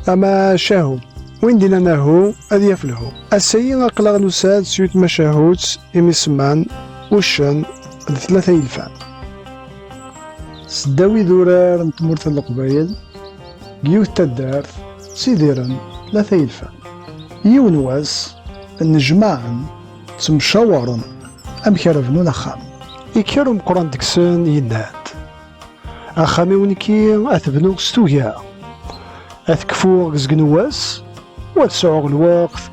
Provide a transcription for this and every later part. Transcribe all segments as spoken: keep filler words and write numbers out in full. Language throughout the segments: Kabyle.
Amacahu. Win d-innan ahu, ad yaf lhu. Ass-ayi aql-aɣ nusa-d s yiwet tmacahut imi semman uccen d tlata yelfan. Seddaw idurar n tmurt n Leqbayel, deg yiwet taddart, ttidiren tlata yelfan. Yiwen wass, nnejmaɛen, ttemcawaren amek ara bnun axxam. Ikker umeqqran deg-sen, yenna-d: "Axxam-iw nekki ad t-bnuɣ s tuga. Ad kfuɣ deg uzgen n wass, u ad sɛuɣ lweqt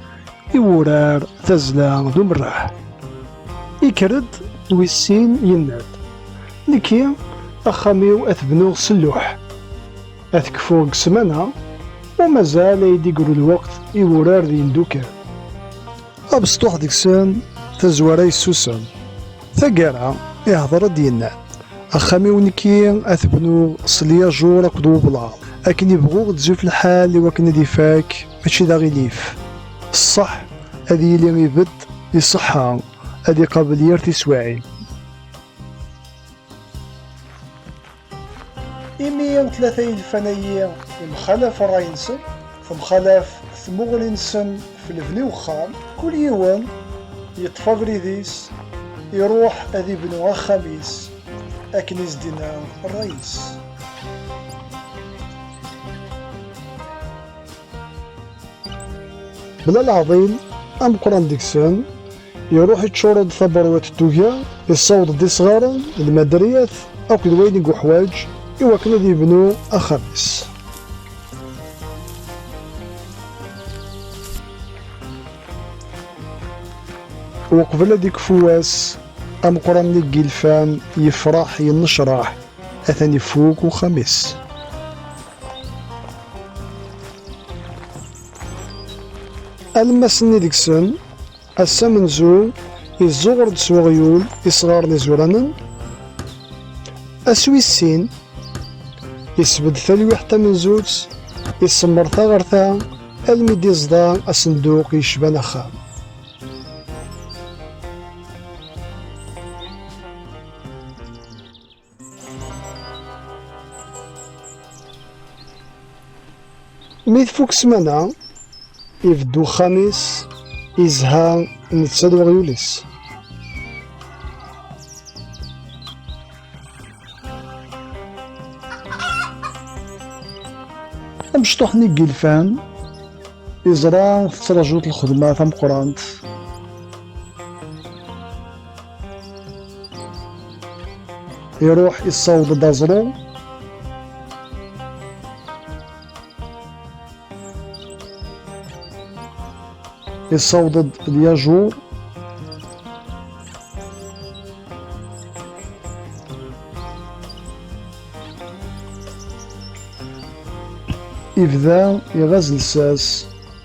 i wurar, tazzla d umerreḥ." Ikker-d wis sin, yenna-d: "Nekki, axxam-iw ad t-bnuɣ s lluḥ. Ad kfuɣ deg ssmana, u mazal ad yi-d-igru lweqt i wurar d yindukan." Abesṭuḥ deg-sen tazwara yessusem. Taggara, ihder-d, yenna-d: "Axxam-iw nekki ad t-bnuɣ s lyajuṛ akked weblaḍ. Akken i bɣuɣ ad d-zuf lḥal i wakken ad ifak, mačči d aɣilif. Ṣṣeḥ ad yili ibedd, iṣeḥḥa ad iqabel yir tiswiɛin." Imi tlata yelfan-ayi yemxalaf ṛṛay-nsen, temxalaf tmuɣli-nsen f lebni wexxam, kul yiwen yeṭṭef abrid-is, iruḥ ad ibnu axxam-is akken i s-d-inna ṛṛay-is. Bla leɛḍil, ameqqran deg-sen iruḥ iččur-d taberwiṭ n tuga, iṣṣaweḍ-d isɣaren, lmadriyat akked wayen i yuḥwaǧ i wakken ad yebnu axxam-is. Uqbel ad ikfu wass, ameqqran-nni n yilfan yefṛeḥ, yennecraḥ, atan ifuk uxxam-is. Alemmas-nni deg-sen, ass amenzu, iẓẓuɣer-d s weɣyul isɣaren izuranen. Ass wis sin, isbedd talwiḥt tamenzut, isemmer ta ɣer ta, almi d-iẓḍa asenduq yecban axxam. Mi tfuk ssmana, ibedd uxxam-is, izha netta d weɣyul-is. Amecṭuḥ-nni n yilfan iẓra tettraǧu-t lxedma tameqqrant. Iruḥ iṣṣaweḍ-d aẓru, iṣṣaweḍ-d lyajuṛ, ibda iɣaz lsas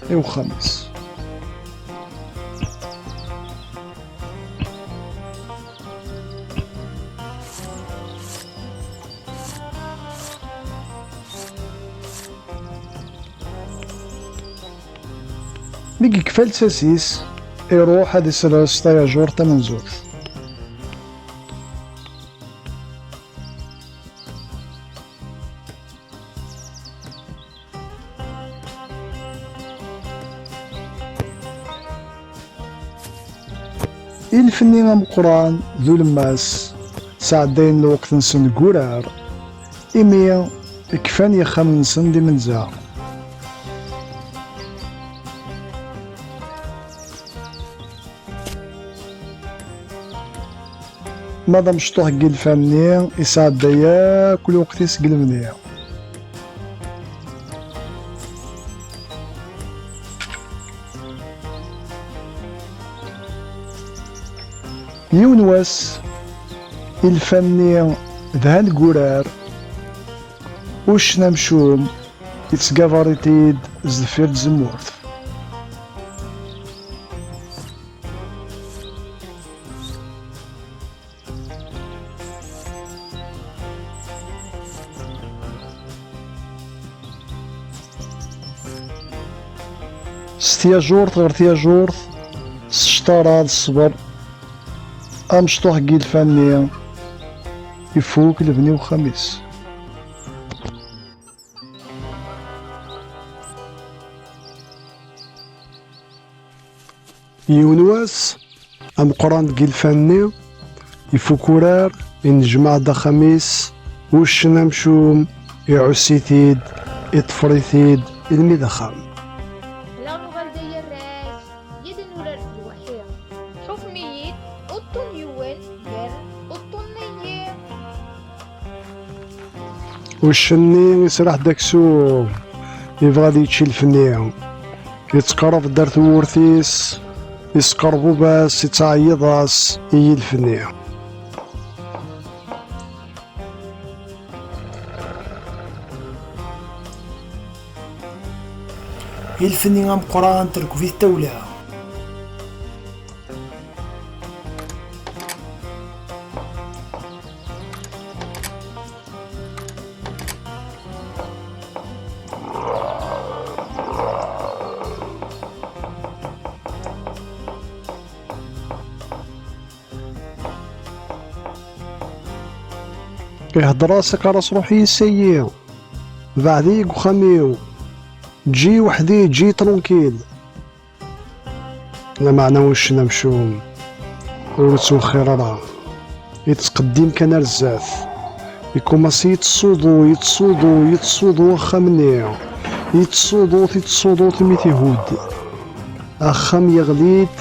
i uxxam-is. Mi yekfa lsas-is, iruḥ ad isres tayajuṛt tamenzut. Ilef-nni ameqqran d ulemmas sɛeddayen lweqt-nsen deg wurar, imi kfan yexxamen-nsen d imenza. Ma d amecṭuḥ n yilfan-nni, isɛedday akk lweqt-is deg lebni. Yiwen wass, ilfan-nni dhan deg wurar, uccen amcum yettgabar-it-id sdeffir tzemmurt. S tyajurt ɣer tyajurt, s cṭara d ṣṣber, amecṭuḥ n yilfan-nni ifuk lebni uxxam-is. Yiwen wass, ameqqran deg ilfan-nni ifuk urar, inejmaɛ-d axxam-is, uccen amcum iɛuss-it-id, iṭṭfer-it-id ilmi d axxam. La nouvelle des yerrac, yid-n urar d lwaḥi. Tḥufem-iyi-d, uṭṭun yiwen gar uṭṭun-nni. Uccen-nni israḥ-d aksum, ibɣa ad yečč ilfenni. Yettqerreb-d ar tewwurt-is, isqerreb-as, ittɛeyyiḍ-as i yilfenni. Ilfenni ameqqran terkeb-it tawla. Ihder-as akaras, ruḥ yis-ayi, beɛd-iyi deg uxxam-iw, ǧǧi-yi weḥd-i, ǧǧi-yi tranquille. Lameɛna uccen amcum ur ittwexxir ara, yettqeddim kan ar zdat. Ikumasi yettsuḍu, yettsuḍu, yettsuḍu axxam-nni, yettsuḍu-t, yettsuḍu-t imi t-ihudd. Axxam yeɣli-d,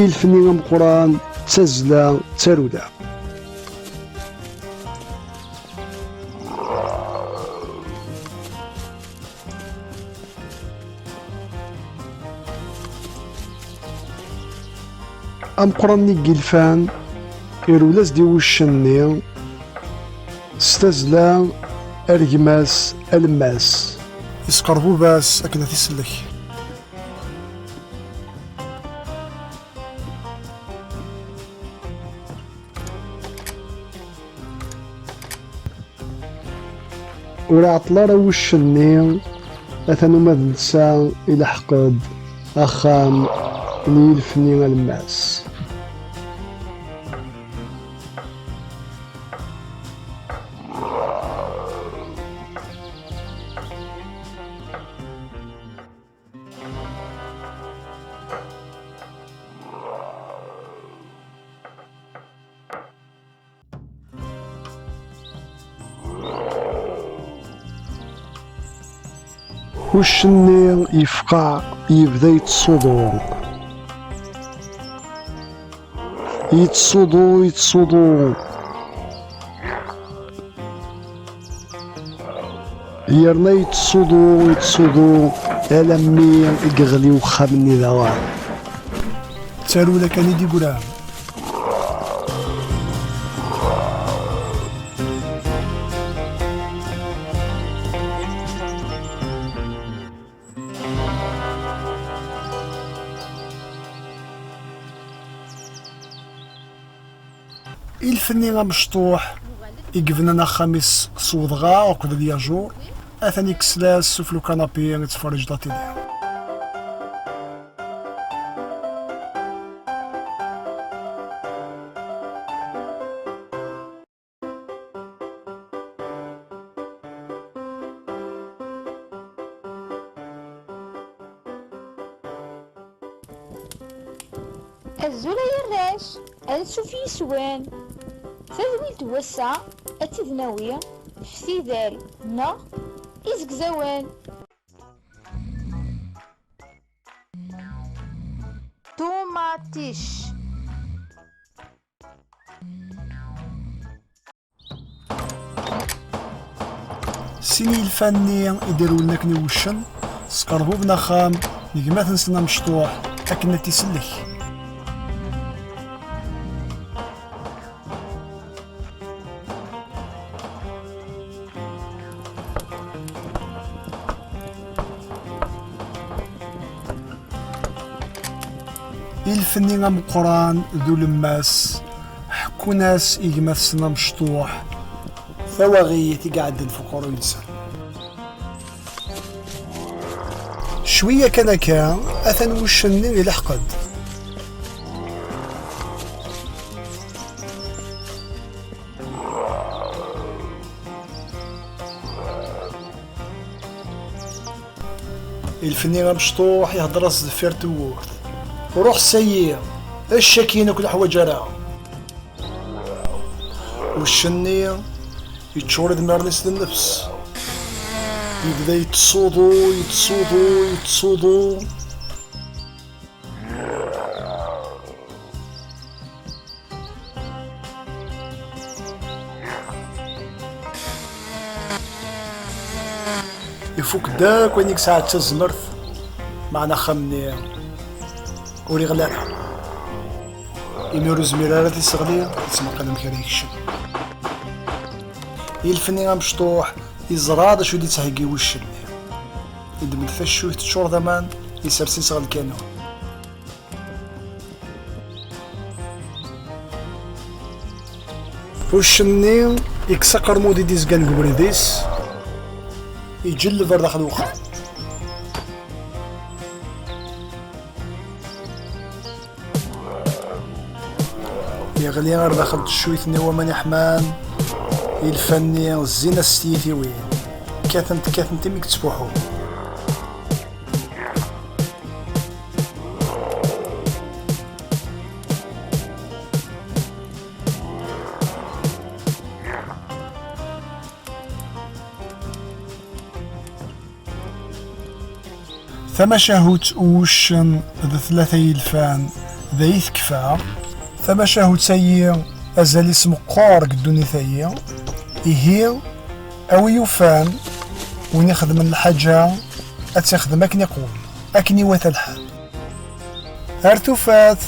ilfenni ameqqran d tazzla d tarewla. Ameqqran-nni n yilfan irwel-as-d i wuccen-nni s tazzla ar gma-s alemmas. Isqerbuba-s akken ad t-isellek. Ur iɛeṭṭel ara wuccen-nni, atan uma d netta ileḥq-d axxam n yilef-nni alemmas. Uccen-nni yefqeɛ, yebda yettsuḍu. Yettsuḍu, yettsuḍu. Yerna yettsuḍu, yettsuḍu, alammi i yeɣli uxxam-nni daɣen. D tarewla kan i d-yeggran. Ilef-nni amecṭuḥ i yebnan axxam-is s wedɣaɣ akked lyajuṛ, atan yekkes-as sufella ukanapi, yettferrij la télé. Azul ay arrac, ansuf yis-wen. Tadwilt n wass-a ad tt-id-nawi ɣef tidal neɣ izegzawen. Ṭumaṭic. Sin yilfan-nni i d-irewlen akken i wuccen, sqerbuben axxam n gma-tsen amecṭuḥ akken ad t-isellek. Ilef-nni ameqqran d ulemmas ḥekkun-as i gma-tsen amecṭuḥ tawaɣit i iɛeddan f uqerruy-nsen. Cwiya kan akka, atan wuccen-nni ileḥq-d. Ilef-nni amecṭuḥ ihedder-as deffir tewwurt. Ruḥ sayi, ečč akin akk leḥwaǧ ara. Uccen-nni yeččur idmaren-is d nnefs. Yebda yettsuḍu, yettsuḍu, yettsuḍu. Ifuk-d akk ayen i yesɛa d tazmert, meɛna axxam-nni ur iɣli ara. Imi ur izmir ara ad t-iseɣli, yettmaqqal amek ara yekcem. Ilef-nni amecṭuḥ yeẓra d acu i d-yettheggi wuccen-nni. Iddem-d taccuyt teččur d aman, isers-itt ɣer lkanun. Uccen-nni yekkes aqermud i d-izgan deg ubrid-is, iǧelleb ar daxel uxxam. Yeɣli ar daxel teccuyt-nni n waman iḥman, ilfan-nni zzin-as s tyitiwin, kkatent, kkatent imi yettfuḥu. Tamacahut n wuccen d tlata yilfan d ay tekfa. Tamacahut-ayi azal-is meqqer deg ddunit-ayi. Ihi, a wi yufan, win ixedmen lḥaǧa ad tt-ixdem akken iqwem, akken iwata lḥal. Ar tufat!